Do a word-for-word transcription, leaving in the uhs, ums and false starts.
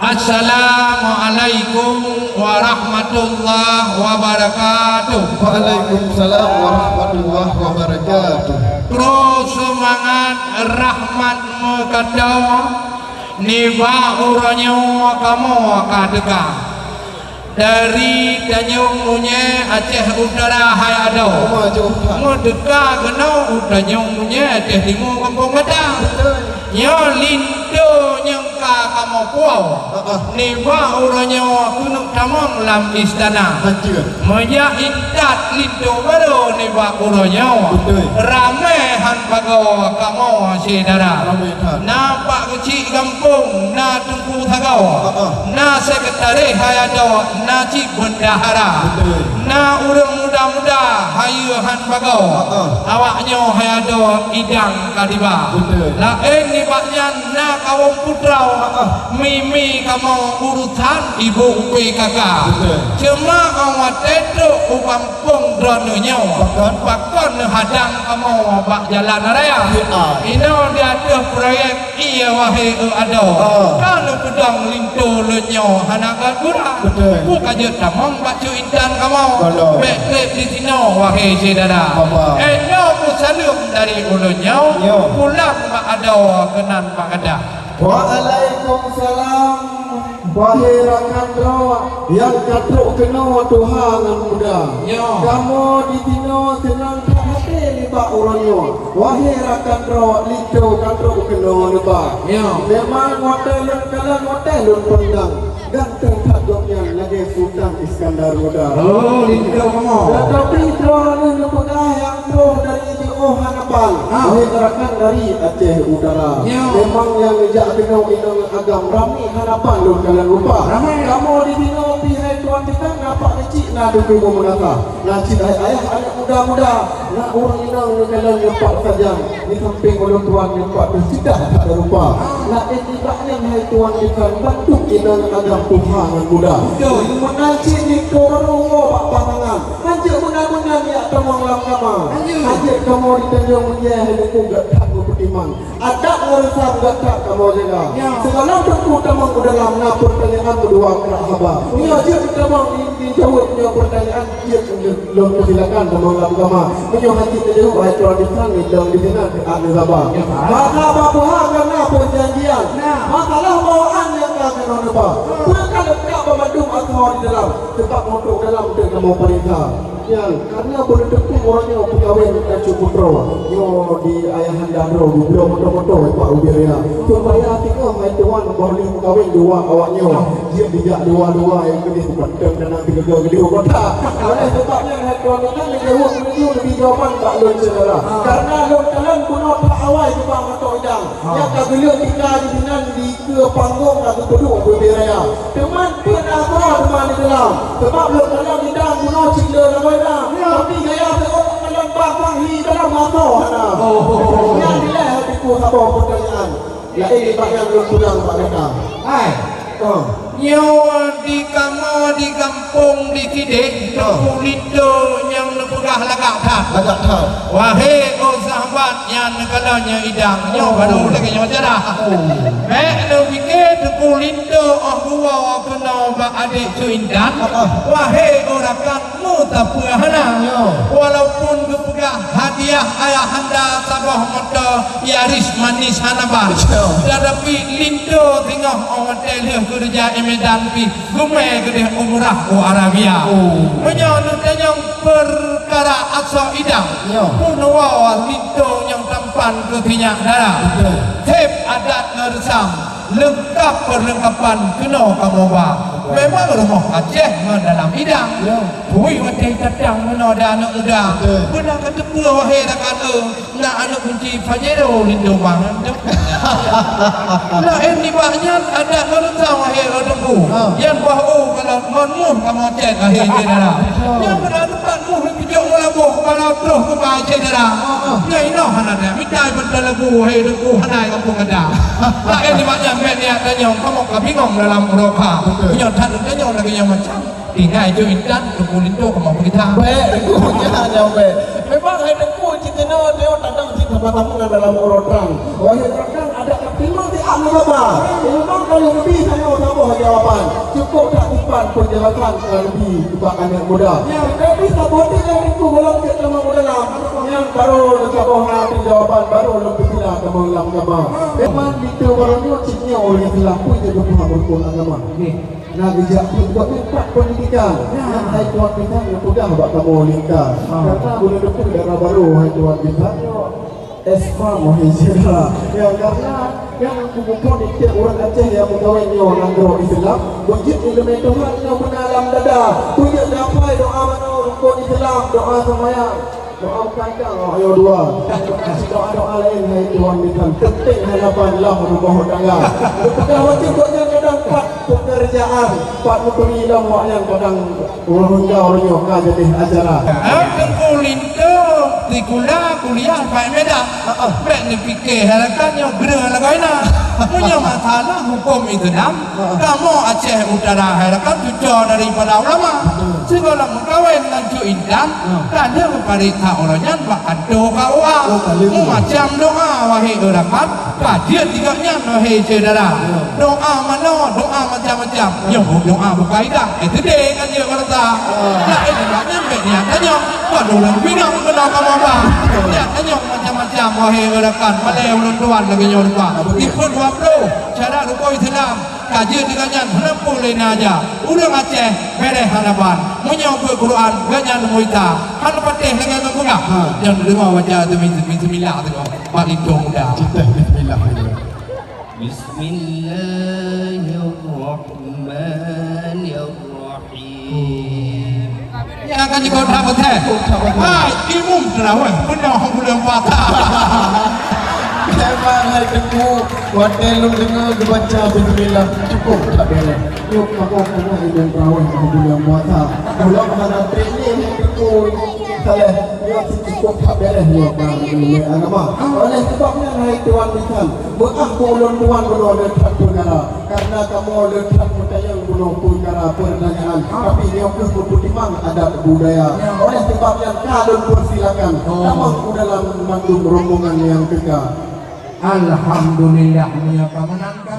Assalamualaikum warahmatullahi wabarakatuh. Waalaikumsalam warahmatullahi wabarakatuh. Kru seumangat rahmat meukato, nibak uroe nyoe kamoe ka teuka. Dari Tanjong Munyai Aceh Utara hai adoe. Maju. Meuteuka keunoe u Tanjong Munyai Aceh Timu gampông gata. Betul. Nyoe linto nyang ka kamoe puwoe. Heeh. Nibak uroe nyoe keuneuk tamong lam istana. Betul. Meujak intat linto barô nibak uroe nyoe. Betul. Ramé han bagoe kamoe syedara. Ramé that. Na Pak Keuchik Gampông, na Teungku Sagoe, heeh, na sekretaris hai adoe, na cit bendahara, betul, na ureuëng muda-muda hayeue han bagoe. Heeh. Awaknyoe hai adoe idang ka tiba. Betul. Laén nibak nyan na kawöm putroe, heeh, mimi kamoe urusan ibu P K K. Betul. Cuma awak teuk u gampông droeneuh nyoe, pakon, pakon neuhadang kamoe bak jalan raya. Ya. Inoe di ateueh proyek Iya wahé eu adoe. Ah. Ka lôn peudong linto lôn nyoe hana gagura. Betul. Peue ka jeuet tamong bak Cut Intan kamoe. Kalau. Bèk trép di sinoe wahé syedara. Apa? Inoe peusaleuem dari ulôn nyoe. Nyoe. Pulang bak adoe keunan bak gata. Waalaikumsalam. Wahé rakan droe nyang ka trok keunoe tuha ngon muda. Nyoe. Kamoe di sinoe seunang that até nibak uroe nyoe. Wahé rakan droe, linto ka trok keunoe neuba. Nyoe. Memang watèe lôn kalon, watèe lôn pandang, ganteng that gobnyan lagèe Sultan Iskandar Muda. Oh, linto kamoe. Tetapi droeneuh neupeugah nyang troh dari jiôh hana ban. Ah. Wahé rakan dari Aceh Utara. Nyoe. Memang nyang neujak keunoe inong agam ramé hana ban lôn kalon rupa. Ramé. Kamoe di sinoe pih hai tuan bisan, na Pak Keuchik, na Teungku Meunasah. Na cit hai ayah aneuk muda-muda, na ureueng inong neukalon nyoe pat sajan, di sampéng ulôn tuan nyoe pat teusidah that rupa. Laén nibak nyan hai tuan bisan, bandum inong agam tuha ngon muda. Betul. Meunan cit linto barô bak pasangan, hanjeuet meunan-meunan jak tamong lam kama. Hanjeuet. Hanjeuet kamoe di Tanjong Meunjai hai Teungku gata meupeutimang. Adat ngon reusam gata kamoe jaga. Ya. Sigohlom teungku tamong u dalam na peurtanyaan meudua krak haba. Nyoe jeuet tamong di, dijaweueb nyoe peurtanyaan jeuet lôn, lôn peusilakan tamong lam kama. Meunyoe hana jijaweueb hai tuan bisan, nidong di sinan keuadaan saba. Ya. Maka bak peuhah ka na peurjanjian. Nah. Masalah bawaan nyang ka keunoe neuba. Peue ka leukak banmandum asoe di dalam, seubab meutrok dalam teuk kamoe paréksa. Nyan, karena buleuen teupeu uroe nyoe peukawen Raja Putroe nyoe di ayahanda droe geubloe moto-moto bak ubé raya. Supaya singoh hai tuan boh lheueh meukawen dua awak nyoe, jeuet dijak dua-dua nyang keudeh banteng dan nyang teuga keudeh u kota. Oleh sebab nyan hai tuan, nyan lagèe weueh meunyoe leubeh jawaban bak lôn syedara. Karena lôn kalon bunoe that awai keubah mato idang. Nyang ka geuleuek tika di sinan di keue panggong ka geupeuduek ubé raya. Teuma peuet asoe teuma di dalam. Sebab lôn kalon idang bunoe cit le lagoina. Ya. Tapi gaya teuôt kalon bak sang hi dalam asoe hana. Oh. Nyan dilèe hati ku saboh peurtanyaan. Laén nibak nyan lôn peudong bak gata. Hai. Oh. Nyoe di kamoe di gampông di sideh, oh, teungku linto nyang neupeugah lagak that. Lagak that. Wahé oh sahabat nyang neukalon nyoe idang, nyoe, oh, baru lagèe nyoe cara. Oh. Bèk neupike teungku linto oh geuwoe keunoe bak adék Cut Intan. Ah, ah. Wahé oh rakan, meusapeue hana. Nyoe. Walaupun geupeugah hadiah ayahanda saboh moto Yaris manis hana ban. Betul. Tetapi linto singoh oh watèe lheueh keureuja i Medan pih geumè keudeh umrah u Arabia. Oh. Meunyoe neutanyong peukara asoe idang, ya, peunoe linto nyang tampan keu sinyak dara. Betul. Sép adat ngon reusam, leungkap peurleungkapan keunoe kamoe ba. Betul. Memang rumoh Aceh ngon dalam idang. Ya. Pui watèe tatang meunoe ada aneuk muda. Betul. Beuna ka teupeue wahé rakan eu. Na aneuk kunci Pajero linto bangai. Laén nibak nyan adat bangsa wahé ureueng teungku. Ha. Nyan bah u kalon ngon muh kamoe cét wahé syedara. Ha. Nyan beuna teumpat muh pijôk meulaboh kepala troh keubai syedara. Ha, ha. Nyan inoe hana that mita beuta labu wahé teungku hana gampông gata. Laén nibak nyan bèk niat tanyong kamoe ka bingong dalam uroe kha. Betul. Nyoe that tanyong lagèe nyan macam. Tinggai jok intan, teungku linto kamoe peugita. Bèk, teungku, nyan nyang bèk. Memang hai teungku, cit inoe teuh tadong cit sama-sama dalam uroe trang. Wahé rakan, adak ka teurimong di Hana gaba, memang ka lheueh neubi tanyoe saboh jawaban. Cukup that simpan penjelasan ka neubi ubak aneuk muda. Nyan, tapi saboh teuk nyang teungku gohlom cit lam dalam. Nyang barô neusaboh na jawaban, barô lom peutina tamong lam agama. Memang linto barô nyoe cit nyoe ureueng Islam pun jeuet geupeugah rukon agama. Nggih. Na geujak peuet buet nyan pat pendidikan. Ya. Nyan hai tuan bisan geupeugah bak kamoe lingka. Ah. Karena buleuen depan dara barô hai tuan bisan nyoe. Espa mohe sira. Ya, karena nyang kupuphon tiep ureueng Aceh nyang meukawen nyoe nanggroe Islam, beujeuet ileumèe Tuhan nyoe beuna lam dada. Beujeuet dapai doa manoe rukon Islam, doa seumayang, doa meukancang, doa ayô dua. Doa-doa laén hai tuan bisan, teuntèe hai laban lam rumoh tangga. Geupeugah wajéb gobnyan kadang pat pekerjaan, pat meuteumèe lom wak nyang kadang Ureueng tinggai ureueng nyoe ka jadi acara. Teungku linto sikula kuliah bak Medan. Heeh. Bèk neupike hai rakan nyoe greh lagoina. Meunyoe masalah huköm Islam, heeh, kamoe Aceh Utara hai rakan cuco daripada ulama. Betul. Sigohlom meukawen ngon cut intan, heeh, ka lheueh paréksa ureueng nyan bak kantô K U A. Oh, ka lheueh. Meumacam doa wahé rakan. Ka jeuet di gobnyan, wahé syedara. Ya. Doa manoe, doa macam-macam. Ya. Nyoe doa bukai dah. Eh, teude kan jeuet bak rata. Ah. Laén bak nyan bèk niat tanyoe. Padum ureueng pinang keunoe kamoe ba. Ya. Niat tanyoe macam-macam, wahé rakan. Malèe ulôn tuan lagèe nyoe rupa. Apa dia? Tipe dua puluh syarat rukon Islam. Ka jeuet di gobnyan, hana peue lé na aja. Ureueng Aceh, bèrèh hana ban. Meunyoe beuet Quran, gobnyan meuita. Hana patéh lagèe ngon guna. Ha. Nyang deungoe baca tu, bismillah tu. Bak linto muda. Cita bismillah. Bismillahirrahmanirrahim. Nyang akan jikot hak beutôi. Hai, imum teurawèh peunoh buleuen puasa. Memang hai teungku, watèe lôn deungoe geubaca bismillah, cukup that bèrèh. Nyoe mako keuneuk imum teurawèh buleuen puasa. Ulôn hana training hai teungku. Saleh, nyoe cukup that bèrèh nyoe bak ileumèe agama. Oleh sebab nyan hai tuan bisan, meu'ah keu ulôn tuan bunoe le that peukara. Karena kamoe le that meutanyong bunoe peukara peurtanyaan. Tapi nyoe keuh meupeutimang adat budaya. Oleh sebab nyan ka lôn peusilakan tamong u dalam mandum rombongan nyang teuka. Alhamdulillah, meunyoe ka meunan ka